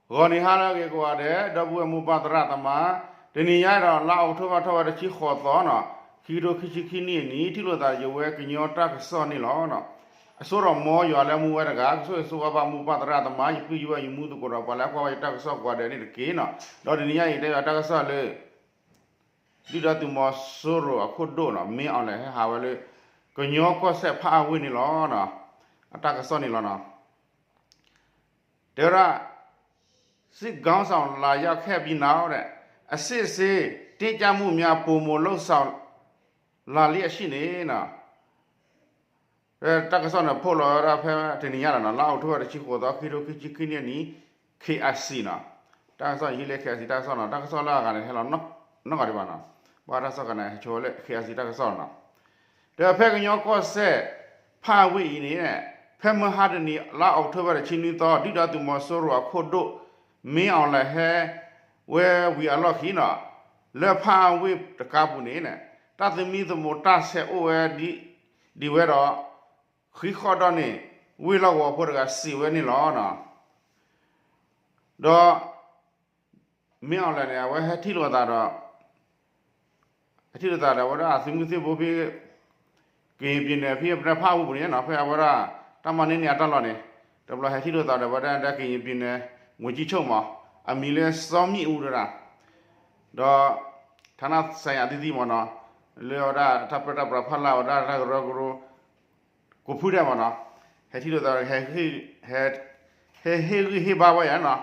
ဂီၤနံၤဟါလၢအဂ့ၤကိးဂၤဒဲး ဒီပုၢ်ဝဲၢ်မိၢ်ပၢ်သရၣ်သမါ, တနံၤညါဒီး လါအီးကထိဘၢၣ်ထီၣ်ဝဲတဆံဃိးသီနီၤ, ခံကထိခံဆံခံနံၣ်အနံၤ ထံၣ်လိာ်သးဒီးယဝဲကညီတၢ်ကစီၣ်န့ၣ်လီၤ. အစိဒီးမ်ယွၤလၢမူဝဲတဂၤ ကဆိၣ်ဂ့ၤဆိၣ်ဝါဘၣ်မိၢ်ပၢ်သရၣ်သမါ ယပုၢ်ယဝဲၢ်ယမူသကိးဒီး ပှၤလၢအကွၢ်ဝဲယတၢ်ကစီၣ်ကိးဂၤဒဲးန့ၣ်တက့ၢ်နီၤ. ဒီးတနံၤညါအံၤ တဲယၤတၢ်ကစီၣ်လၢ ဒုၣ်ဒါသုးမီၤစိရိၤအခိၣ်ဒိၣ်နီၤ မ့ၢ်အီၤလဲၣ် ဟဲဟးဝဲလၢ ကညီကီၢ်စဲၣ်ဖၣ်အဝ့ၢ်န့ၣ်လီၤ. အတၢ်ကစီၣ်န့ၣ်လီၤနီၤ. တဲဝဲဒၣ် စစ်ခေါင်းဆောင်လာရောက်ခဲ့ပြီးနောက်တဲ့ အစစ်အဆေးတင်းကျပ်မှုများ ပိုမိုလုပ်ဆောင်လာလျက်ရှိနေနီၤ. တၢ်ကစီၣ်န့ၣ် ဖိးလီၤဝဲဒၣ်ဖဲတနံၤညါလီၤနီၤ လါအီးကထိဘၢၣ်တဆံဃိးသီ ခံကထိခံဆံခံနံၣ်အနံၤ KIC နီၤ. တၢ်ကစီၣ်န့ၣ် ဟံးလၢ KIC တၢ်ကစီၣ်နီၤ တၢ်ကစီၣ်လၢအဂၤန့ၣ် ဟဲလီၤနီၢ်ဂၤဒံးဘၣ်နီၤ. ဘၣ်တၢ်ကစီၣ်ဂၤန့ၣ် ဟဲဆိဝဲလၢ KIC တၢ်ကစီၣ်နီၤ. ဒီးဖဲကညီကီၢ်စဲၣ် ဖၣ်အဝ့ၢ်အံၤန့ၣ် ဖဲမဟါတနံၤ လါအီးကထိဘၢၣ်တဆံနွံသီ ဒုၣ်ဒါသုးမီၤစိရိၤအခိၣ်ဒိၣ် မ့ၢ်အီၤလဲၣ်ဟဲ ဝဲဝံၤအလီၢ်ခံနီၤ လၢဖၣ်အဝ့ၢ်တကါပူၤန့ၣ် တၢ်သမံသမိးတၢ်ဆဲးအိၣ်ဝဲ ဒ်ဝဲဒီး ဃံဃီၣ်ဒီန့ၣ် ဝ့ၢ်လီၢ်ကဝီၤဖိတဂၤစံးဝဲန့ၣ်လီၤ. ဒီး မ့ၢ်အီၤလဲၣ်န့ၣ် အဝဲဟဲထံၣ်လိာ်အသးဒီး ဟဲထံၣ်လိာ်သးဒီး အဝဲဒၣ်သုးမုၢ်သံၣ်ဘိဖဲ ကရင်ပြည်နယ် ဖဲဖၣ်အဝ့ၢ်ပူၤန့ၣ်နီၤ ဖဲအဝဲဒၣ် တၢ်မၤန့ၢ်န့ၢ်အတၢ်လီၢ်န့ၣ် တဘျီဟဲထံၣ်လိာ်သးဒီး အဝဲဒၣ် ကရင်ပြည်နယ် ဝန်ကြီးချုပ်မး အမံၤလၢ စီၤမံၣ်အူဒၣ် ဒီး ဌာနဆိုင်ရာသီးသီးမးနီၤ လၢအဝဲဒၣ်တၢ်ပၢတၢ်ပြးဖီလာ်ဝဲဒၣ်တၢ်ကရၢကရိ ကိးဖုဒဲးမးနီၤ ဟဲထံၣ်လိာ်သး ဟဲဟ့ၣ်ဂံၢ်ဟ့ၣ်ဘါဝဲယၤနီၤ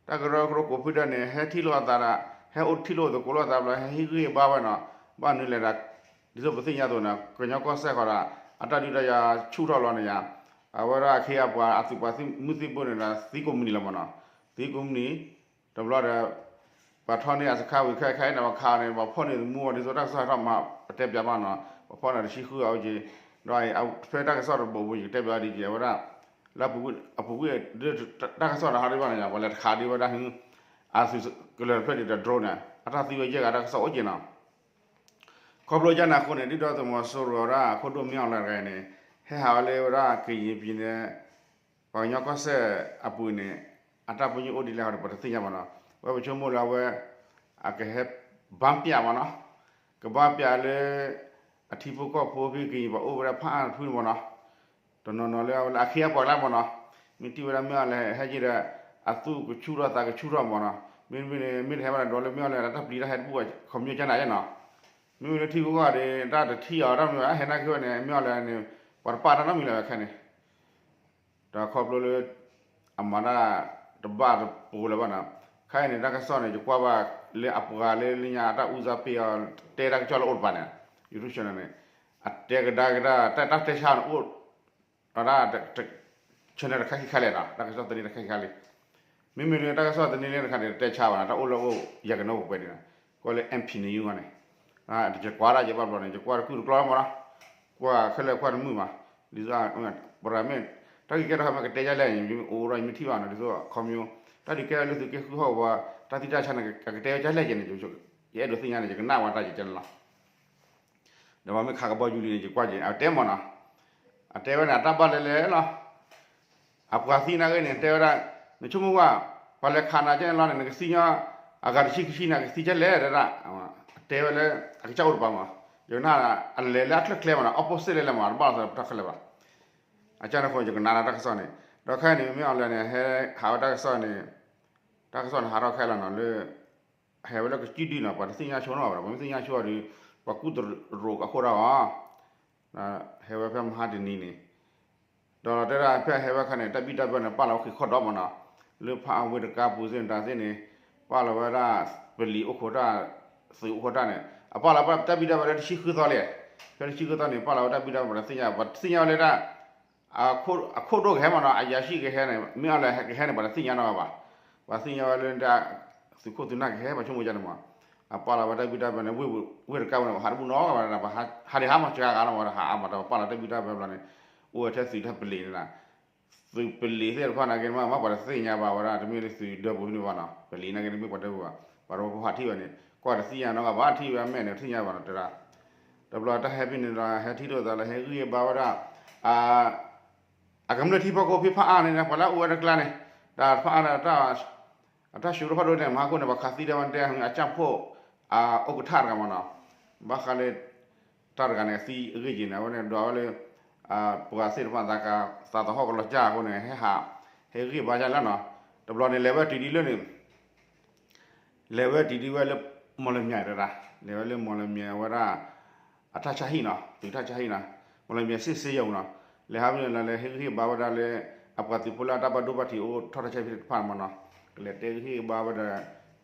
တၢ်ကရၢကရိကိးဖုဒဲးန့ၣ် ဟဲထံၣ်လိာ်အသးဒီး ဟဲအိၣ်ထံၣ်လိာ်သကိးလိာ်သးဘျီ ဟဲဟ့ၣ်ဂံၢ်ဟ့ၣ်ဘါဝဲနီၤ ဘၣ်နုၤလဲၣ်ဒီး ဒ်သိးပသ့ၣ်ညါအသိးန့ၣ် ကညီကီၢ်စဲၣ်ဃီဒီး အတၢ်ဒုးတၢ်ယၤဆူၣ်ထီၣ်လီၤန့ၣ်ယၤ အဝဲဒၣ်အခ့အပှၤအသုးပှၤမုၢ်သံၣ်ဘိန့ၣ်ဒီး သံကိးမုၢ်နံၤလီၤမးနီၤ သံကိးမုၢ်နံၤ တဘျီဒီး ပှၤထီၣ်န့ၢ်အစခါဝံၤခဲခဲအံၤန့ၣ် ပှၤခးန့ၣ် ပှၤဖီၣ်န့ၢ်သမူအီၤဒ်သိးတၢ်ကစီၣ်ဟဲထီၣ်မၤပတဲပၠးဘၣ်နီၤ ပှၤဖီၣ်န့ၢ်တဆံဃုအီၤက့ၤ ဒီးဖဲတၢ်ကစီၣ်တဘိးဘိ ယကတဲပၠးဒ်က့ၤ အဝဲဒၣ် လၢအပူၤကွံာ် တၢ်ကစီၣ်တဟးဒံးဘၣ်န့ၣ် ပှၤလဲၤတခးဒံးဝဲဒၣ် အသုးကလၢၤတဖျၢၣ်ဒံးဒီး drone န့ၣ် အတၢ်သံဝဲယဲၢ်ဂၤတၢ်ကစီၣ်အိၣ်က့ၤနီၤ ခီဖျိကန့ၣ်အဃိန့ၣ် ဒုၣ်ဒါသုးမီၤစိရိၤဝဲဒၣ် ခိၣ်ဒိၣ်မ့ၢ်အီၤလဲၣ်တဂၤန့ၣ် ဟဲဟးဝဲလၢဝဲဒၣ်ကရင်ပြည်နယ် ပှၤကညီကီၢ်စဲၣ်အပူၤန့ၣ် အတၢ်ပညိၣ်အိၣ်ဒ်လဲၣ်ဃီဒီး ပတသ့ၣ်ညါဘၣ်နီၤ ဝဲပဆိကမိၣ်လၢအဝဲ အကဟဲ ဘၣ်ပၠးမးနီၤ ကဘၣ်ပၠးလၢ အထံဖိကီၢ်ဖိဖဲကရင်ပှၤအိၣ်ဝဲဒၣ်ဖၣ်အါတဖုန့ၣ်မးနီၤ တနီၤနီၤလၢအဝဲလၢအခ့အပှၤကျါမးနီၤ မ့ၢ်တံၢ်ဝဲဒၣ်မ့ၢ်အီၤလဲၣ်ဟဲက့ၤဒီး အသူၣ်ကဆူၣ်ထီၣ်သးကဆူၣ်ထီၣ်မးနီၤ မ့တမ့ၢ်န့ၣ် မ့ၢ်တဟဲဘၣ်ဒီး ဒီးလၢမ့ၢ်အီၤလဲၣ် တၢ်ပျံၤတၢ်ဟဲတဘူၣ်ခီပညီကနၣ်ယဲနီၤ မ့မ့ၢ်လၢထံဂုၤကီၢ်ဂၤဒီး တၢ်တထံၣ်အီၤတၢ်မနုၤ ဟဲနာ်က့ၤဝဲန့ၣ် မ့ၢ်အီၤလဲၣ်န့ၣ် ပှၤတပာ်တၢ်နီတမံၤလၢၤဝဲခဲန့ၣ် ဒီးခီဖျိလၢ အမၤတၢ်တဘၣ်တပူၤလၢၤဘၣ်နီၤ ခဲအံၤန့ၣ် တၢ်ကစီၣ်န့ၣ် ယကွၢ်ဘၣ်လၢအပှၤလၢလၢညါတၢ်အူစၢ်ပ့ၤအီၤ တဲတၢ်ကစီၣ်လၢအိၣ်တပၤန့ၣ် YouTube channel န့ၣ် အတဲကဒါကဒါ တၢ်တဲဆါန့ၣ်အိၣ် ဒီး channel တခါခံခါလဲၣ်နီၤ တၢ်ကစီၣ်သန့တခါခံခါလံ မ့မ့ၢ်လၢတၢ်ကစီၣ်သန့လၢတခါန့ၣ် တတဲဆါဘၣ်နီၤ တၢ်အိၣ်လၢအိၣ်ယဲၢ်ကနိပှဲၤန့ၣ် ကွၢ်လၢ MP News န့ၣ် ယကွၢ်ဒၣ်ယဘၣ်ဘျီန့ၣ် ယကွၢ်တကုၢ်တကျီမးနီၤ ကွၢ်ခဲလၢာ်ကွၢ်တမုာ်မး ဒ်သိး ပရၤမ့ၢ် တၢ်ဂ့ၢ်ကဲထီၣ်မ့ၢ်ကတဲယါလဲၣ်န့ၣ် အိၣ်ဒီးယမ့ၢ်ထံၣ်ဘၣ်နီၤ ဒ်သိးခီမီ တၢ်ဒုးကဲထီၣ်လၢသုးက့ဃုဟီၣ်ဝဲ တၢ်သံတၢ်ဆါန့ၣ် ကကတဲဝဲဒ်လဲၣ်က့ၤန့ၣ် ယအဲၣ်ဒိးသ့ၣ်ညါန့ၣ် ယကနၣ်ဝဲတၢ်ယကဲန့ၣ်လီၤ ဒီးပှၤမ့ၢ်ခးကဘီယူၤလံန့ၣ် ယကွၢ်က့ၤ အတဲမးနီၤ အတဲဝဲန့ၣ် အတၢ်ဘၣ်လဲၣ်လဲၣ်လီၤ အပှၤသံနာ်က့န့ၣ် တဲဝဲဒၣ် နဆိကမိၣ်ကွၢ် ပှၤလဲၤခးနၤကဲန့ၣ်လီၤန့ၣ် နကသံညီ အဂၤတဆံခံဆံန့ၣ် ကသံကဲလဲၣ်တဲဒၣ် အတဲဝဲလၢ အကစၢ်အိၣ်တပၤမး ယကနၣ် အလဲၤလၢအချၢၣ်ချဲမးနီၤ opposite လဲၣ်လဲၣ်မး တဘၣ်လီၤသးတၢ်ခဲလၢာ်ဘၣ် အကၢ်န့ၣ်ဃိ ယကနၣ်လၢတၢ်ကစီၣ်န့ၣ် ဒီးခဲအံၤန့ၣ် မ့ၢ်အီၤလဲၣ်န့ၣ် ဟဲဟးဝဲတၢ်ကစီၣ်န့ၣ် တၢ်ကစီၣ်န့ၣ်ဟးထီၣ်ခဲလၢာ်နီၤလၢ ဟဲဝဲလၢကစုဒုနီၤ ပှၤတသ့ၣ်ညါဆိနီၤဘၣ် ပှၤမ့ၢ်သ့ၣ်ညါဆိဒီး ပှၤကူၣ်တရိးအခိၣ်ဒၣ်အီၤ ဟဲဝဲဖဲမဟါတနံၤန့ၣ် ဒီးတဲဒၣ်ဖဲဟဲဝဲခါန့ၣ် တၢ်ဘံၣ်တၢ်ဘၢန့ၣ် ပာ်လီၤဝဲဃံးခီၣ်ဒီမးနီၤ လၢဖၣ်အဝ့ၢ်တကါပူၤသ့ၣ်တၢ်သ့ၣ်န့ၣ် ပာ်လီၤဝဲဒၣ် ပလံၤအိၣ်ခိးတၢ် သုးအိၣ်ခိးတၢ်န့ၣ် အပာ်လီၤဝဲတၢ်ဘံၣ်တၢ်ဘၢလၢတဆံဃုသီလံ ဖဲတဆံဃုသီန့ၣ် ပာ်လီၤဝဲတၢ်ဘံၣ်တၢ်ဘၢပှၤတသ့ၣ်ညါ ပှၤတသ့ၣ်ညါဝဲလၢဒၣ် အခိၣ်ဒိၣ်ကဟဲမးနီၤ အယၤၡံၣ်ကဟဲန့ၣ် မ့ၢ်အီၤလဲၣ်ကဟဲန့ၣ် ပှၤတသ့ၣ်ညါနီၤဘၣ် ပှၤသ့ၣ်ညါဝဲလၢဒၣ် သုးခိၣ်သုးနၢ်ကဟဲ ပှၤဆိကမိၣ်ယါန့ၣ်မး အပာ်လီၤဝဲတၢ်ဘံၣ်တၢ်ဘၢန့ၣ် ဝ့ၢ်တကါဝဲန့ၣ် ပှၤဟးတဘူၣ်နီတဂၤဘၣ် ဟးဒံးဟးမးစှၤဂၤလီၤမး ဟးအါမးဒီးပာ်လီၤတၢ်ဘံၣ်တၢ်ဘၢဘျီန့ၣ် အိၣ်ဝဲထဲသုးတၢ်ပလံၤန့ၣ် သုးပလံၤသ့ၣ်တဖၣ်နာ်က့ မ့ၢ်ပှၤတသ့ၣ်ညါဘၣ်ဝဲဒၣ် တမ့ၢ်လၢသုးဒၢပူၤန့ၣ်ဘၣ်နီၤ ပလံၤနာ်က့တမ့ၢ်ပှၤဒၢပူၤဘၣ် ပှၤတဝဲဖိဟးထံၣ်ဝဲန့ၣ် ကွၢ်တသ့ၣ်ညါနီတဂၤဘၣ် ထံၣ်ဝဲအမဲာ်န့ၣ် တသ့ၣ်ညါဘၣ်နီၤ တဲဒၣ် တဘျီတၢ်ဟဲဖဲန့ၣ်ဒီး ဟဲထံၣ်လိာ်သးလၢဟဲဂံၢ်ဘါဝဲဒၣ် အကမျၢၢ်ထံဖိကီၢ်ဖိဖဲဖၣ်အါန့ၣ် ပှၤလၢအအိၣ်ဝဲတကျါန့ၣ် တၢ်ဖၣ်အါဒီးတၢ် အတၢ်ဆှၢတဖၣ်ဒိၣ်န့ၣ် မဟါခိၣ်န့ၣ် ပှၤခးသံဒၣ်ဝဲတဲ အကၢ်ဖှိၣ်အအိၣ်ကထၣ်တဂၤမ့ၢ်နီၤ, ဘၣ်ဃးလၢ တၢ်တဂၤန့ၣ် အသံအဂ့ၢ်က့ၤန့ၣ် အဝဲန့ၣ်ဒွးဝဲလၢ ပှၤသ့ၣ်တဖၣ်သးက သးသဟီၣ်ကလီၤကၢ်အဃိန့ၣ် ဟဲဟး ဟဲဂံၢ်ဘါယါလၢနီၤ, တဘျီန့ၣ် လဲၤဝဲတုၤဒ်လၢန့ၣ် လဲၤဝဲတုၤဒ်ဝဲလၢ မီၣ်လမၠဲၤတဒၣ်, လဲၤဝဲလၢမီၣ်လမၠဲၤဝဲဒၣ် အတၢ်ဆါဟံၣ်နီၤ, သုးတၢ်ဆါဟံၣ်နီၤ, မီၣ်လမၠဲၤစ့ၢ်စ့ၢ်ယိာ်နီၤ, လဲၤဟးမ့ၢ်လီၤလဲၤဟ့ၣ်ဂံၢ်ဟ့ၣ်ဘါဝဲဒၣ်လၢ အပှၤသုးဖိလၢအတၢ်ဘၣ်ဒိဘၣ်ထံးအိၣ်ထီၣ်တၢ်ဆါဟံၣ်တဖၣ်မ့ၢ်နီၤ, ကလဲၤတဲဂံၢ်ဟ့ၣ်ဘါဝဲဒီး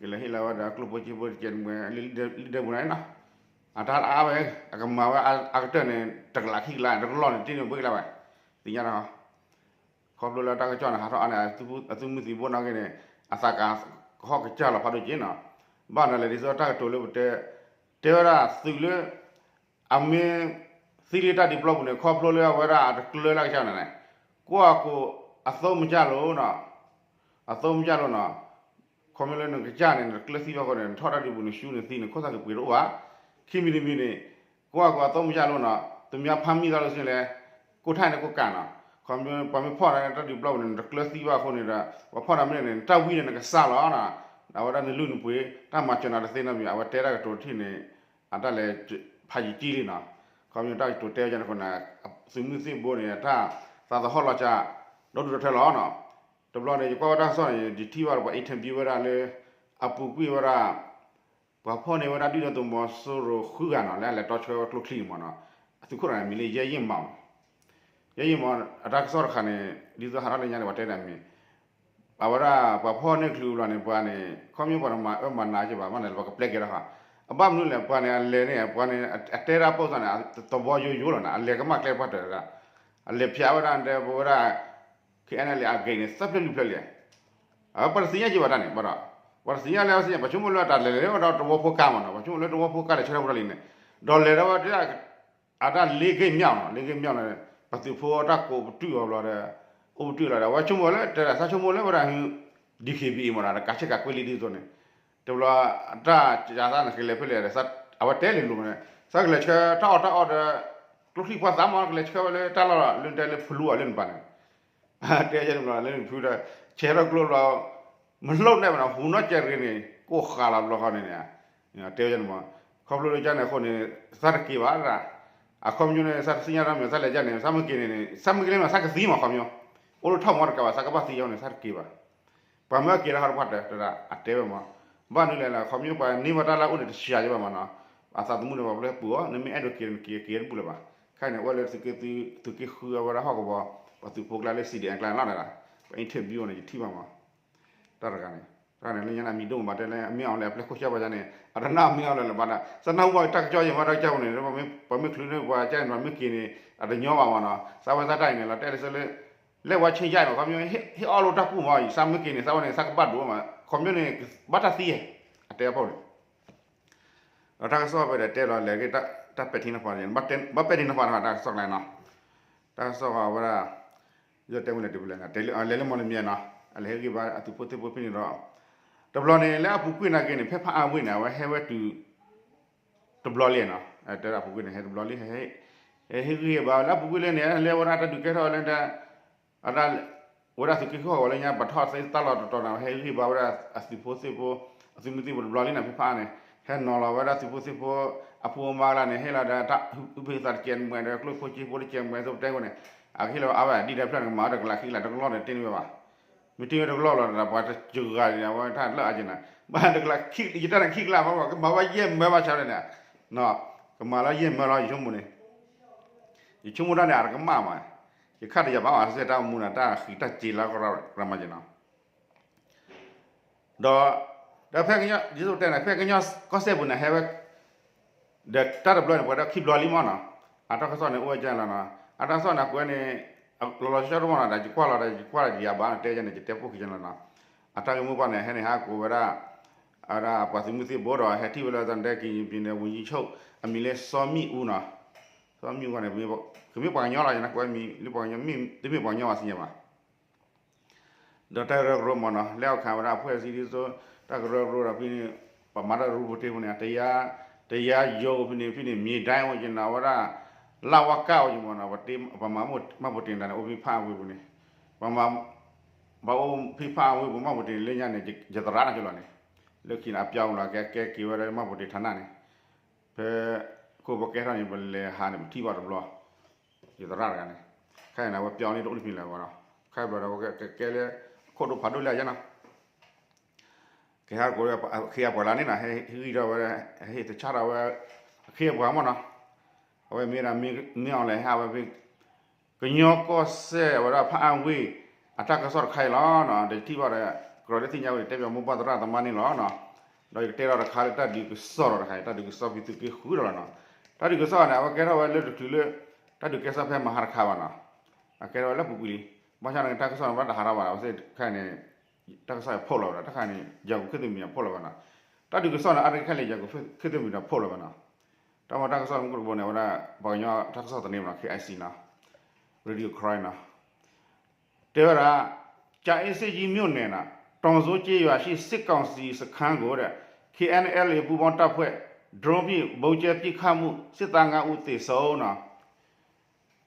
ကလဲၤဟ့ၣ်လီၤဝဲဒီးကျိၣ်ဖိစ့ဖိတကဲးတမှဲၤ လံာ်ဒဲပူၤန့ၣ်နီၤ, အတၢ်အါဝဲ အကမၤဝဲအကတၢၢ်န့ၣ် တကလးခံကလး တကလီၢ်န့ၣ် တ့ၢ်န့ၢ်ဘှ့ၣ်ကလါဝဲ, သ့ၣ်ညါတၢ် ခီဖျိလၢတၢ်ကစီၣ်န့ၣ် ဟးထီၣ်အါန့ၣ် အသုးမုၢ်သံၣ်ဘိနာ်က့န့ၣ် အသးကဟီၣ်ကစၢ်လီၤဖးဒိၣ်က့နီၤ, ဘၣ်နၤလဲၣ်ဒ်သိးတၢ်ကတိၤလၢပတဲ တဲဝဲဒၣ်သုးလၢ အမ့ၢ်သံလၢတၢ်ဒုးပျီပူၤန့ၣ် ခီဖျိလၢအဝဲဒၣ်အတကျၢၤလၢကစၢ်န့ၣ်န့ၣ်, ကွၢ်ကိးအသိမကၢ်လိာ်နီၤ, အသိမကၢ်လိာ်နီၤ, ခီဖျိလၢနကစၢ်န့ၣ် နတကျၢၤသံဘၣ်ဃိန့ၣ် နထီၣ်တၢ်ဒုးပူၤန့ၣ် ရှူန့ၣ်သံန့ၣ် ခိၣ်သၣ်ကပှ့ၤတအိၣ်ဘၣ်, ခံမံၤတမံၤန့ၣ် ကွၢ်ကိးအသိမကၢ်လိာ်နီၤ, သုမ့ၢ်ဖးမံသးလိာ်ဆ့လဲၣ်, ကိၢ်ထၣ်န့ၣ်ကိၢ်ကၢ်နီၤ, ခီဖျိပှၤမ့ၢ်ဖီၣ်နၤန့ၣ် တၢ်ဒုးပျီပူၤန့ၣ် နတကျၢၤသံဘၣ်အဃိန့ၣ်ဒီး ပှၤဖီၣ်နၤမ့ၢ်န့ၣ် နတၢ်ဝံန့ၣ်နကစၢ်လီၤနီၤ, အဝဲဒၣ်နလုၢ်နပှ့ၤ တၢ်မၤစၢၤနၤတသ့နီတမံၤ အဝဲတဲတၢ်ကတိၤထံၣ်န့ၣ် အတၢ်လဲၤဖးယံာ်ကံလံနီၤ, ခီဖျိတၢ်ကတိၤတဲဝဲန့ၣ်အဃိန့ၣ် သုးမုၢ်သံၣ်ဘိန့ၣ် တၢ်သးသဟီၣ်လီၤစှၤ ဒီဒူၣ်ဒီထၢလီၤနီၤ, တဘျီန့ၣ် ယကွၢ်ဝဲတၢ်ကစီၣ်န့ၣ် ယထံၣ်ဘၣ်ဒီးပှၤ interview ဝဲဒၣ်လၢ အပူၤကွံာ်ဝဲဒၣ် ပှၤဖီၣ်န့ၢ်ဝဲဒၣ်ဒုၣ်ဒါသုးမီၤစိရိၤဃုဂၤနီၤ လၢအလဲၤတီဆှၢဝဲကျိချံန့ၣ်မ့ၢ်နီၤ, အသုးခိၣ်တဂၤန့ၣ် မံၤလၢ ယဲၢ်ယ့ၢ်မီၤ ယဲၢ်ယ့ၢ်မီၤ အတၢ်ကစီၣ်တခါန့ၣ် ဒ်သိးဟးထီၣ်လၢညါန့ၣ် ပှၤတဲဒၣ်မ့ၢ် အဝဲဒၣ်ပှၤဖီၣ်န့ၢ်ချုးဘျီန့ၣ် ပှၤန့ၣ် ခီဖျိပှၤတမၤအၢမၤနးက့ဘၣ် ဘၣ်န့ၣ် ပှၤကပျဲက့ၤထီၣ်ဃီ, အဘၣ်မနုၤလဲၣ် ပှၤန့ၣ် အလဲၤန့ၣ် ပှၤန့ၣ် အတဲဒၣ်ပိာ်သးန့ၣ် သဝီယိယိလီၤန့ၣ် အလဲၤကမၣ်ကျဲပှၢ်တၢၢ်ဒၣ်, အလဲၤဖျါဝဲဒၣ်တဲပဝဲဒၣ် ခဲအံၤန့ၣ်လၢအဂ့ၢ်န့ၣ် သၢဖျၢၣ်လွံၢ်ဖျၢၣ်လံ, ပှၤတသ့ၣ်ညါက့ဘၣ်တၢ်န့ၣ် ဘၣ်ဒီး ပှၤတသ့ၣ်ညါလၢအသ့ၣ်ညါ ပှၤဆိကမိၣ်လၢအတၢ်လဲၤလဲၤဝဲဒီးသဝီဖိကါမ့ၢ်နီၤ ပှၤဆိကမိၣ်လၢသဝီဖိကါလဲၤဆၢထၢၣ်ဝဲဒၣ်လံန့ၣ်, ဒီးလဲၤဒီးဝဲဒၣ် အတၢ်လ့ဂ့ၢ်မြောက်နီၤ လ့ဂ့ၢ်မြောက်န့ၣ် ပှၤသုးဖိတၢ်ကိးပတုာ်အီၤဘျီဒီး အိၣ်ပတုာ်လီၤဒီး အဝဲဆိကမိၣ်လၢ တဲဒၣ်သးဆိကမိၣ်လၢဝဲဒၣ် ဒီး DKBA မ့ၢ်နီၤ ဒီးကးဆ့ကးကွ့လံဒ်သိးန့ၣ်, တဘျီ တၢ်ကသးန့ၣ်ကလဲၤဖဲလဲၣ်ဒီး အဝဲတဲလံလိၤန့ၣ် သးကလဲၤဆှၢတၢ်အီၣ်တၢ်အီဒီး ကျိချံပှၢ်သးမ့ၢ် ကလဲၤဆှၢဝဲလၢတၢ်လီၢ်လၢတဲလၢဖလူအီၤလၢနပၤန့ၣ် တဲယဲန့ၣ်ဘျီ လၢနဖုဒီး ဆဲးထီၣ်ကျိဘျီ မလိၣ်နဲၣ်ဘၣ်နီၤ ဟူနီၢ်ကဲရ့န့ၣ် ကိၢ်ဃာ်လီၤဘျီဃီန့ၣ်န့ၣ် တဲယဲန့ၣ်မ့ၢ် ခီဖျိလၢကန့ၣ်အဃိန့ၣ် သးတက့ၤဘၣ်ဒၣ် အခီပညီန့ၣ် သးတသ့ၣ်ညါတၢ်မ့ၢ် သးလဲၤကန့ၣ် သးမ့ၢ်က့ၤန့ၣ်န့ၣ် သးမ့ၢ်က့ၤန့ၣ်မ့ၢ် သးကသံမ့ၢ်ခီပညီ အိၣ်လၢထီၣ်မီတကးဘၣ် သးကဘၣ်သံအီၤန့ၣ် သးတက့ၤဘၣ် ပှၤမ့ၢ်အက့ၤတၢ်ဟီတဖၣ်တၢ် တဒၣ်အတဲဝဲမ့ၢ် ဘၣ်နုၤလဲၣ်လၢ ခီပညီပှၤန့ၢ်ဘၣ်တၢ်လၢအအိၣ်န့ၣ် တဆံးယံၤဘၣ်မ့ၢ်နီၤ အသးသမူန့ၣ် ပှၤပျဲပှၤအီၤ နမ့ၢ်အဲၣ်ဒိးက့ၤက့ၤက့ၤတဘူၣ်လၢၤဘၣ် ခဲအံၤန့ၣ် အိၣ်ဝဲလၢသုးက့ဃုအဝဲဒၣ်ဟီၣ်ကဝီၤ ပှၤသုးဖိကျါလၢ CDM ကျါန့ၣ်လီၤန့ၣ် ပှၤ interview န့ၣ် ယထံၣ်ဘၣ်မ့ၢ် တၢ်တဂၤန့ၣ် တၢ်န့ၣ်လၢညါန့ၣ် အမံၤဒိၣ်မးဘၣ်တဲလၢ မ့ၢ်အီၤလဲၣ် အပျဲၢ်ခိၣ်ဆၢဘၣ်ယါန့ၣ် အတနာ်မ့ၢ်အီၤလဲၣ်လၢၤဘၣ်ဒၣ် သနာ်ဟူဘၣ်တၢ်ကစီၣ်ယဲၢ်မ့ၢ်တၢ်ကစီၣ်ပူၤန့ၣ် ပှၤမ့ၢ်ချုးန့ၢ်ပှၤကန့ၣ် ပှၤမ့ၢ်က့ၤန့ၣ် အတညီဘၣ်မ့ၢ်နီၤ သးဝဲသးတၢ်အံၤန့ၣ် လီၤတဲလၢစ့လၢ လဲၤဝဲဆ့ယါမ့ၢ် ခီပညီ ဟ့ၣ်အီၣ်လိာ်တၢ်ကူၣ်မ့ၢ် ယသးမ့ၢ်က့ၤန့ၣ် သးဝဲန့ၣ် သးကဘၣ်ဒိၣ်မး ခီပညီန့ၣ် ဘၣ်တၢ်သံ အတဲအဖီန့ၣ် ဒီးတၢ်ကစီၣ်ဖဲဒီးတဲလီၤလဲၤက့ၤတၢ်ပဲာ်ထံနီၤဖးန့ၣ် ဘၣ်ပဲာ်ထံနီၤဖးတၢ်ကစီၣ်ကျါနီၤ တၢ်ကစီၣ်ဝဲဒၣ် ယတဲမ့ၢ်လဲၤတုၤဖဲလဲၣ် လဲၤလၢမီၣ်လမၠဲၤနီၤ အလဲၤဟ့ၣ်ဂံၢ်ဘါအသုးဖိသ့ၣ်ဖိဖဲန့ၣ်ဒီး တဘျီန့ၣ် လၢအပူၤကွံာ်နာ်က့န့ၣ် ဖဲဖးအါဝ့ၢ်န့ၣ် အဝဲဟဲဝဲတုၤ တဘျီလံနီၤ တဲဒၣ်အပူၤကွံာ်န့ၣ် ဟဲတဘျီလံ ဟဲဟ့ၣ်ဂံၢ်ဟ့ၣ်ဘါဝဲလၢအပူၤကွံာ်လံန့ၣ် လဲၤဝဲဒၣ်တၢ်ဒုးကဲထီၣ်ဝဲလၢ အဒၣ် ဝဲဒၣ်သုးက့ဃုအီၤဝဲလၢညါ ပှၤထီၣ်သ့တၢ်လီၢ်တတီၤန့ၣ် ဟဲဂံၢ်ဘါဝဲဒၣ်အသုးဖိသ့ၣ်ဖိ အသုးမုၢ်သံၣ်ဘိတဘျီလံန့ၣ် ဖဲဖးန့ၣ် ဟဲနီၤလီၤဝဲဒၣ်သုးဖိသ့ၣ်ဖိ အဖိအမါလၢန့ၣ် ဟ့ၣ်လီၤဒီးတၢ်အုၣ်ဖ့ၣ်သးတကဲးမံၤဒီးကျိၣ်ဖိစ့ဖိတကဲးမံၤ သိးပတဲဃိန့ၣ် အကဟ့ၣ်လီၤအါဝဲဒ်တၢ်ဖျၢၣ်န့ၣ် ကမၤဝဲတကလးခံကလးတကလီၢ်န့ၣ် တ့ၢ်န့ၢ်ဝဲဘၣ် မ့ၢ်တ့ၢ်ဝဲတကလီၢ်လီၤဒီး ပှၤတစှၤဂၤန့ၣ် အဝဲတၢ်လၢအက့ၤန့ၣ် ဘၣ်တကလးခံ ယတၢ်န့ၣ်ခံကလးမး ကမၤဝဲယဲၢ်မၢဘၣ်ဆၣ်န့ၣ် ကမၤလၢယဲၢ်မၢလီၤ ယဆိကမိၣ်န့ၣ် ယဆိကမိၣ်တၢ်န့ၣ် အတကမၣ်မး ယခါတယၤဘၣ်အီၤ စဲတၢ်မူန့ၣ် တၢ်ဃံးတၢ်စ့လၢကရၢမးက့ၤနီၤ ဒီး ဒီးဖဲကညီ ဒ်သိးတဲန့ၣ် ဖဲကညီကီၢ်စဲၣ်ပူၤန့ၣ် ဟဲဝဲ ဒီးတၢ်တဘျီန့ၣ် ပှဲၤဒီးခံဘျီလံမးနီၤ အတၢ်ကစီၣ်န့ၣ် အိၣ်ဝဲကဲလီၤနီၤ အတၢ်ကစီၣ်န့ၣ် ကွဲးန့ၣ် လီၤလီၤဆီဆီတမးနီၤ ဒီးယကွၢ်လီၤဒီး ယကွၢ်လီၤယၤဘၣ်န့ၣ် တဲယဲန့ၣ် ယတဲပိာ်က့ၤကဲလီၤနီၤ အတၢ်ဂ့ၢ်မိၢ်ပှၢ်န့ၣ် ဟဲန့ၣ် ဟးကိးဝဲဒၣ် အဝဲဒၣ်ပှၤသုးမုၢ်သံၣ်ဘိဒီး ဟဲထံၣ်ဝဲလၢ သနာ်က့ ကရင်ပြည်နယ်ဝန်ကြီးချုပ် အမံၤလၢ စီၤမံၣ်အူနီၤ စီၤမံၣ်အူန့ၣ် ကမ့ၢ်ပှၤကညီလီၤ ယနၢ်ကွဲးမံၤလၢပှၤကညီ မ့ၢ်တမ့ၢ်ပှၤကညီဘၣ်သ့ၣ်ညါဘၣ် ဒီးတၢ်ကရၢကရိမးနီၤ လဲၤအခါဝဲဒၣ် အဖွဲ့အစည်းဒ်သိး တၢ်ကရၢကရိဒီးဖဲန့ၣ် ပမၤတၢ်ရူပတ့ၢ်ဖဲန့ၣ် တယါ တယါယိဖဲန့ၣ် ဖဲန့ၣ် မြေတိုင်းအိၣ်က့ၤနီၤ အဝဲဒၣ် လဝကအိၣ်က့ၤမးနီၤ ပမၤမ့ၢ်ပတ့ၢ်တၢ်န့ၣ် အိၣ်ဖဲဖးအဝ့ၢ်ပူၤန့ၣ် ပမၤ ဘၣ်အိၣ်ဖံးဖးအဝ့ၢ်ပူၤ မှတ်ပုံတင်လၢညါန့ၣ် ယသရၣ်နီၤကလီၤန့ၣ်, လၢခံန့ၣ် အပျီပူၤလီၤ ကဲကဲက့ၤဝဲဒၣ်လၢ မှတ်ပုံတင်ဌာနန့ၣ်, ဖဲ ခိၣ်ပကဲထီၣ်န့ၣ် ပလဲၤဟးန့ၣ် ပထံၣ်ဘၣ်တဘျီ, ယသရၣ်တဂၤန့ၣ်, ခဲအံၤန့ၣ် အဝဲပျီန့ၣ်တအိၣ်တမံၤလၢၤဘၣ်နီၤ, ခဲဘျီဒီး အဝဲကဲကဲလၢ ခိၣ်ဒိၣ်ဖးဒိၣ်လၢအယဲနီၤ ကဟဲကိးလၢ အခ့အပှၤလၢန့ၣ်နီၤ, ဟဲဟ့ၣ်ဂံၢ်ထီၣ်ဝဲ ဟဲဟ့ၣ်တဆၣ်ထီၣ်ဝဲ အခ့အပှၤမ့ၢ်နီၤ, အဝဲမ့ၢ်ဒၣ် မင်းအောင်လှိုင် ဟဲဝဲဖဲ ကညီကီၢ်စဲၣ် အဝဲဒၣ်ဖးအဝ့ၢ် အတၢ်ကစီၣ်တခါအံၤလီၤနီၤ, ဒီးယထံၣ်ဘၣ်ဒီး ကရီးဒ်သ့ၣ်ညါဝဲန့ၣ် တဲပၠးမိၢ်ပၢ်သရၣ်သမါန့ၣ်လီၤနီၤ, ဒီးယကတဲထီၣ်တခါလၢတၢ်ဒုးကစီၣ်ဒီးတခါအံၤ တၢ်ဒုးကစီၣ်ဖဲသုးက့ဃုဒီးလီၤနီၤ, တၢ်ဒုးကစီၣ်န့ၣ် အဝဲကဲထီၣ်ဝဲလၢတချုးလၢ တၢ်ဒုးကဲစၢ်ဖဲမဟါတခါဘၣ်နီၤ, အကဲထီၣ်ဝဲလၢပူၤကွံာ်လံ, ဘၣ်ဆၣ်န့ၣ် တၢ်ကစီၣ်န့ၣ် ဘၣ်တဟးထီၣ်ဘၣ်နီၤ, အဝဲသ့ၣ်တခါန့ၣ် တၢ်ကစီၣ်အံၤဖီၣ်လီၤဝဲဒၣ် တခါန့ၣ် ယၤကိာ်ခ့ၣ်သုးမံၤအဖီၣ်လီၤဝဲနီၤ, တၢ်ဒုးကစီၣ်န့ၣ် အါတက့ၢ်ခဲလၢာ် ယၤကိာ်ခ့ၣ်သုးမံၤဒီးဖီၣ်လီၤဝဲနီၤ, တၢ်မ့ၢ်တၢ်ကစီၣ်မုၢ်ကတဘိန့ၣ် အဝဲဒၣ် ပှၤကညီတၢ်ကစီၣ်သန့မ့ၢ်နီၤ ခ့ၣ်အဲၣ်စံနီၤ Radio Karen နီၤ တဲဝဲဒၣ် ကြာအင်းဆိပ်ကြီးမြို့နယ် တောင်စွန်းကျေးရွာရှိ စစ်ကောင်စီစခန်းကို ဒီး เคเอ็นเอลเอ ပူပေါင်းတပ်ဖွဲ့ ဒရုန်းဖြင့် ဗုံးကြဲပစ်ခတ်မှု စစ်သားငါးဦးသေဆုံး နီၤ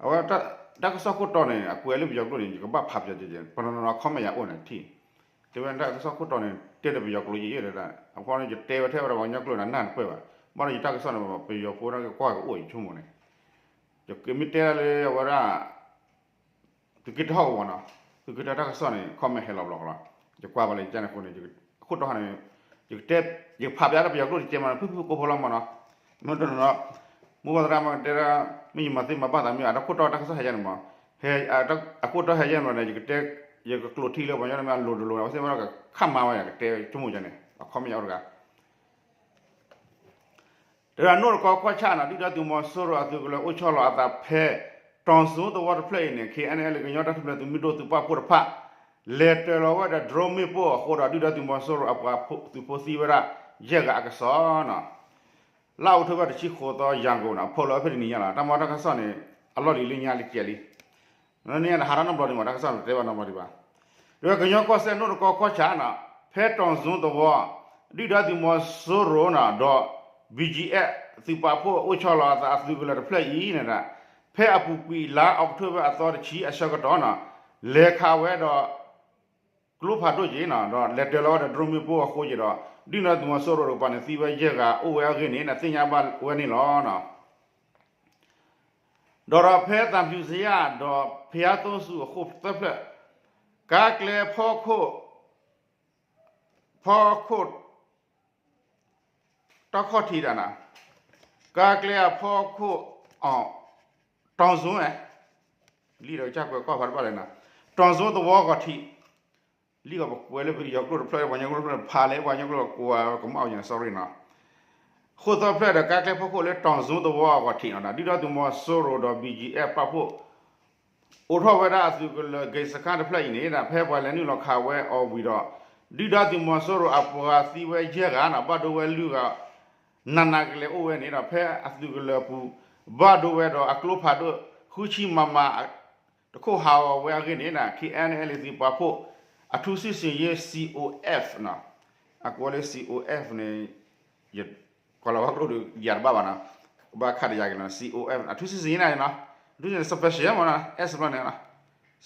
အဝဲ တၢ်ကစီၣ်ခိၣ်တီန့ၣ် အကွဲးလၢပယီၤကျိာ်န့ၣ် ယကဘၣ်ဖးပယီၤကဲကဲ ပနီၤနီၤ comment ယၤအိၣ်န့ၣ်ထံၣ်, တဲဝဲဒၣ်တၢ်ကစီၣ်ခိၣ်တီန့ၣ် တဲဒီးပယီၤကျိာ်ယဲယဲဒီး အဃိန့ၣ် ယတဲဝဲထဲဝဲဒၣ်ပှၤကညီကျိာ်န့ၣ် နၢ်တပၢၢ်ဘၣ်, ဘၣ်ဒီးယတၢ်ကစီၣ်န့ၣ် ပယီၤဖိန့ၣ်ကကွၢ်ကအိၣ်ယဆိကမိၣ်န့ၣ်, ယကမ့ၢ်တဲဒၣ်လၢအဝဲဒၣ် သုးက့တဟီၣ်ကဝီၤနီၤ, သုးက့တၢ်ကစီၣ်န့ၣ် comment ဟဲလီၤဘျီကလီၤ, ယကွၢ်ဘၣ်လၢယကန့ၣ်အဃိန့ၣ် အခိၣ်တီန့ၣ် ယကတဲ ယကဖးပျးဒီးပယီၤကျိာ်တကဲမး ဖုၣ်ဖုၣ်ကိာ်ဖိလီၤမးနီၤ, မ့ၢ်တနီၤနီၤ မိၢ်ပၢ်သရၣ်မးကတဲဒၣ် မ့ၢ်ယမၤသ့မၤဘၣ်သးမ့ၢ် အတၢ်ခိၣ်တီတၢ်ကစီၣ်ဟဲယဲန့ၣ်မး, အခိၣ်တီဟဲယဲန့ၣ်မးန့ၣ် ယကတဲ ယကကျိးထံလၢပှၤကညီန့ၣ်မ့ၢ်အလိၤတလိၤန့ၣ် အဝဲသ့ၣ်မ့ၢ်ဒီးကခးမၤဝဲယၤ ကတဲဆိကမိၣ်ယၤန့ၣ် အcomment ယၤအိၣ်တဂၤ တဂၤ နီၢ်တကီခွါဆၣ်နီၤ ဒုၣ်ဒါသုးမီၤစိရိၤအသုးကလၢၤအိၣ်ဆီလီၤအသးဖဲ တောင်စွန်းသဝီတဖျၢၣ်အံၤန့ၣ် KNLA ကညီတၢ်ထူၣ်ဖျဲးသုးမုၢ်ဒိၣ်သုးပာ်ဖှိၣ်တဖၣ် လဲၤတၢၤလီၤဝဲဒီး drone မ့ၣ်ပိၢ်အဃိဒီး ဒုၣ်ဒါသုးမီၤစိရိၤအပှၤသုးဖိသံဝဲဒၣ် ယဲၢ်ဂၤအကစီၣ်နီၤ လါအီးကထိဘၢၣ်တဆံဃိးသီ ယၤကိာ်နီၤ ဖီၣ်လီၤဝဲဖဲတနံၤညါလီၤ တၢ်မ့ၢ်တၢ်ကစီၣ်န့ၣ် အလီၢ်လံၤလၢညါလံကဲးလံ န့ၣ် ဟးထီၣ်နီတဘျီဒံးမး တၢ်ကစီၣ်န့ၣ် တဲဘၣ်နီတဘျီဒံးဘၣ်. ဒီးကညီကီၢ်စဲၣ် နီၢ်တကီခွါဆၣ်နီၤ ဖဲ တောင်စွန်းသဝီ ဒုၣ်ဒါသုးမီၤစိရိၤနီၤ ဒီး ဘီၣ်ကၠံအ့ၣ် သုးပာ်ဖှိၣ်အိၣ်ဆီလီၤအသးအသုးကလၢၤတဖျၢၣ်အံၤန့ၣ် ဖဲအပူၤကွံာ်လါအီးကထိဘၢၣ်အသီတဆံအဆၢကတီၢ်နီၤ လဲၤခးဝဲဒီး ကျိဖးဒိၣ်က့ၤနီၤ ဒီးလဲၤတၢၤလီၤဝဲဒီး drone မ့ၣ်ပိၢ်အဃိက့ၤဒီး ဒုၣ်ဒါသုးမီၤစိရိၤတကပၤန့ၣ် သံဝဲယဲၢ်ဂၤ အိၣ်ဝဲအဂ့ၢ်န့ၣ် သ့ၣ်ညါဘၣ်ဝဲန့ၣ်လီၤ. ဒီးဒီးဖဲသံဖြူဇရပ် ဒီးဘုရားသုံးဆူအဃိၣ်သၢဖျၢၣ် ကါကျဲဖီခိၣ် ဖီခိၣ် တီခီၣ်ထံးဒၣ်နီၤ ကါကျဲအဖီခိၣ် အီၤ တောင်စွန်း လံာ်ဒီးကစၢ်ကွဲးကီၢ်ဖးတဘၣ်လဲၣ်နီၤ တောင်စွန်းသဝီဂီၤထံး လံာ်ဂီၤပကွဲးလၢပယီၤကျိာ်တဖျၢၣ် ပှၤကညီကျိာ်တဖျၢၣ် ဖးလဲၣ်ပှၤကညီကျိာ်ကဝၤကမၣ်အီၤညါ sorry နီၤ ဃိၣ်သၢဖျၢၣ်ဒီးကါကျဲဖီခိၣ်လၢ တောင်စွန်းသဝီဂီၤထံးနီၤ ဒုၣ်ဒါသုးမီၤစိရိၤဒီး ဘီၣ်ကၠံအ့ၣ် ပာ်ဖှိၣ် အိးထီၣ်ဝဲဒၣ်အသုးကလၢၤ ဂိတ်စခန်း တဖျၢၣ်အံၤန့ၣ် ဖဲပှၤလဲၤနုာ်လီၤခးဝဲအီၤဝံၤဒီး ဒုၣ်ဒါသုးမီၤစိရိၤအပှၤသံဝဲယဲၢ်ဂၤနီၤ ဘၣ်ဒိဝဲလွံၢ်ဂၤ နးနးကလဲာ်အိၣ်ဝဲန့ၣ်ဒီး ဖဲအသုးကလၢၤအပူၤ ဘၣ်ဒိဝဲဒီးအကျိဖးဒိၣ် ဃုဆံ မမ တခိၣ်ဟးဂီၤဝဲအဂ့ၢ်န့ၣ် KNLA သုးပာ်ဖှိၣ် အထူးစစ်ဆင်ရေး COF နီၤ အကိးဝဲလၢ COF န့ၣ် ယကွၢ်လီၤဝဲကျိဒီး ယၤတဘၣ်ဘၣ်နီၤ ဘၣ်ခးတယၤက့ၤနီၤ COF အထူးစစ်ဆင်ရေး န့ၣ်နီၤ အထူးစစ်ဆင်ရေး special မ့ၢ်နီၤ S ဘျီန့ၣ်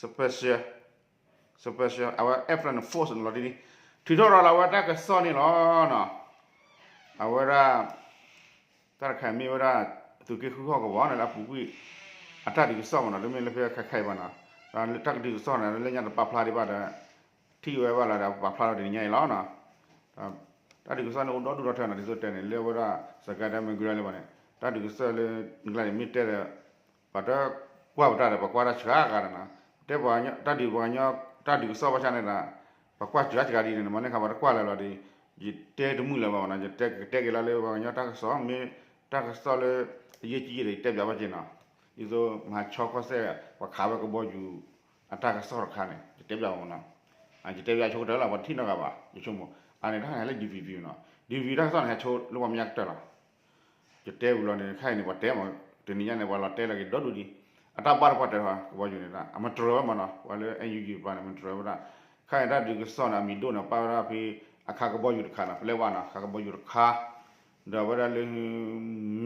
special special အဝဲ F လၢန့ၣ် force န့ၣ်လီၤဒ်န့ၣ် ထုးထီၣ်ရၤလီၤဝဲတၢ်ကစီၣ်န့ၣ်လီၤနီၤ အဝဲဒၣ် တၢ်တခါမ့ၢ်ဝဲဒၣ် သုးက့ဃုဟီၣ်ကဝီၤန့ၣ်လၢအပူၤကွံာ် အတၢ်ဒုးကစီၣ်မ့ၢ်နီၤ တမ့ၢ်လၢဖဲခဲခဲအံၤဘၣ်နီၤ တၢ်ကဒုးကစီၣ်န့ၣ် လၢညါတပာ်ဖျါဒံးဘၣ်ဒီး ထံၣ်ဝဲဘၣ်လီၤဒီး ပာ်ဖျါထီၣ်တနံၤညါအံၤလီၤနီၤ တၢ်ဒုးကစီၣ်န့ၣ် အိၣ်ဒီဒူၣ်ဒီထၢနီၤ ဒ်သိးတဲန့ၣ် လၢဝဲဒၣ် စစ်ကိုင်းတိုင်း မကွေးလၢဘၣ်န့ၣ် တၢ်ဒုးကစီၣ်လၢ နကျါန့ၣ် မ့ၢ်တဲဒီး ပှၤတကွၢ်ပတၢ်ဒီး ပှၤကွၢ်တၢ်စှၤဂၤဒီးနီၤ တဲပှၤတၢ်ဒုးပှၤကညီ တၢ်ဒုးကစီၣ်ဘၣ်ဆၣ်န့ၣ်ဒီး ပှၤကွၢ်စှၤစှၤဒ်န့ၣ် မ့ၢ်န့ၣ်ခါပှၤတကွၢ်လၢၤလီၤဒီး ယတဲတမုာ်လၢၤဘၣ်နီၤ ယတဲကတဲက့ၤလီၤလၢပှၤကညီတၢ်ကစီၣ် မ့ၢ်တၢ်ကစီၣ်လၢ အရေးကြီး ဒီး ယတဲပၠးဘၣ်က့ၤနီၤ ဒ်သိးမၤဆီကီၢ်စဲၣ် ပှၤခးဝဲကဘီယူၤ အတၢ်ကစီၣ်တခါန့ၣ် ယတဲပၠးမ့ၢ်နီၤ ယတဲပၠးဆိကတၢၢ်လီၤ ပှၤတထံၣ်နီတဂၤဘၣ် ယဆိကမိၣ် အန့ၣ်တၢ်ဟဲလၢ DVB နီၤ DVB တၢ်ကစီၣ်န့ၣ် ဟဲဆိလၢပှၤမဲာ်ညါကတၢၢ်လီၤ ယတဲဝံၤလီၤန့ၣ် ခဲအံၤန့ၣ် ပှၤတဲမး တနံၤညါန့ၣ် ပှၤလီၤတဲလီၤက့ၤဒီဒူၣ်ဒံး အတၢ်ဘၣ်တပှၢ်တၢၢ် ကဘီယူၤန့ၣ် အမတြၢၤဝဲမးနီၤ ပှၤလၢ NUG တပၤန့ၣ် မတြၢၤဝဲဒၣ် ခဲအံၤတၢ်ဒုးကစီၣ်န့ၣ် အမံၤဒိၣ်န့ၣ် ပာ်ဝဲဒၣ်ဖဲ အခါကဘီယူၤတခါနီၤ ပလဲဝါနီၤ အခါကဘီယူၤတခါ ဒီးဝဲဒၣ်လၢ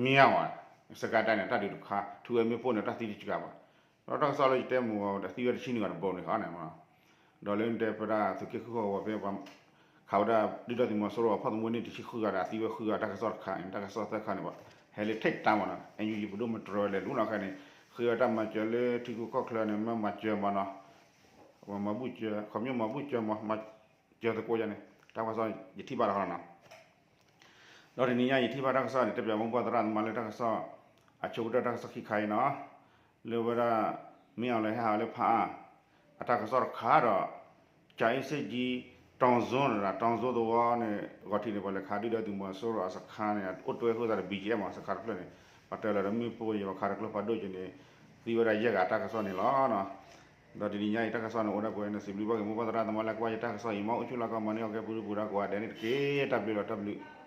မၠၣ်ဝါ စစ်ကိုင်းတိုင်း န့ၣ် တၢ်ဒုးတခါ ထူဝဲမ့ၣ်ပိၢ်န့ၣ် တၢ်သံတစှၤဘၣ် ဒီးတၢ်ကစီၣ်လၢယတဲမုာ်အီၤ အသံဝဲတဆံနွံဂၤတဘိန့ၣ် ခါန့ၣ်မးနီၤ ဒီးလၢတဲပဒၣ်သုးက့ဃုဃီဝဲဖဲ ခးဝဲဒၣ်ဒုၣ်ဒါသုးမီၤစိရိၤအဖီၣ်သမူန့ၣ် တဆံဃုဂၤဒီး အသံဝဲဃုဂၤတၢ်ကစီၣ်တခါန့ၣ် တၢ်ကစီၣ်သၢခါန့ၣ်ဘၣ် ဟဲလၢ take time မးနီၤ NUG ပဒိၣ်မတြၢၤလဲၤလူၤနီၤခါန့ၣ် ဃ့ဝဲတၢ်မၤစၢၤလၢထံဂုၤကီၢ်ချၢန့ၣ် မ့ၢ်မၤစၢၤမးနီၤ မၤဘူၣ်စၢၤ ခီပညီမၤဘူၣ်စၢၤမး မၤစၢၤသကိးယါန့ၣ် တၢ်ကစီၣ်န့ၣ် ယထံၣ်ဘၣ်လီၤနီၤ ဒီးတနံၤညါယထံၣ်ဘၣ်တၢ်ကစီၣ်န့ၣ် တဲပၠးမိၢ်ပှၢ်သရၣ်သမါလၢတၢ်ကစီၣ် အဆိကတၢၢ်တၢ်ကစီၣ်ခံခါအံၤနီၤ လၢဝဲဒၣ် မ့ၢ်အီၤလၢဟဲဟးလၢဖးအါ အတၢ်ကစီၣ်တခါဒီး ကၠၤအ့စ့ၣ်ကၠံ တီၢ်စိန့ၣ်ဒီး တီၢ်စိသဝီန့ၣ် ဂီၤထံးန့ၣ် ပှၤလဲၤခးဒုၣ်ဒါသုးမီၤစိရိၤအစခါန့ၣ် အိၣ်တ့ၢ်ဃုာ်သးဒီး ဘံၣ်ကၠံအ့မး စခါတဖျၢၣ်န့ၣ် ပှၤတၢၢ်လီၤဒီးမ့ၣ်ပိၢ်ယံၤ ပှၤခးတကျိဖးဒိၣ်က့ၤန့ၣ် သံဝဲဒၣ်ယဲၢ်ဂၤတၢ်ကစီၣ်န့ၣ်လီၤ. ဒီးတနံၤညါအံၤတၢ်ကစီၣ်န့ၣ် အိၣ်ဒၣ်ပှဲၤန့ၣ် စံးဘျုးဘၣ်က့ၤမိၢ်ပှၢ်သရၣ်သမါလၢကွၢ်ယတၢ်ကစီၣ်အံၤ မ်အအိၣ်ဆူၣ်လီၤကီမၤန့ၢ်အီၣ်ကဲပူၤဒုပူၤဒီးကိးဂၤဒဲးန့ၣ်တက့ၢ်. တၢ်ဘျုးလီၤ တၢ်ဘျုး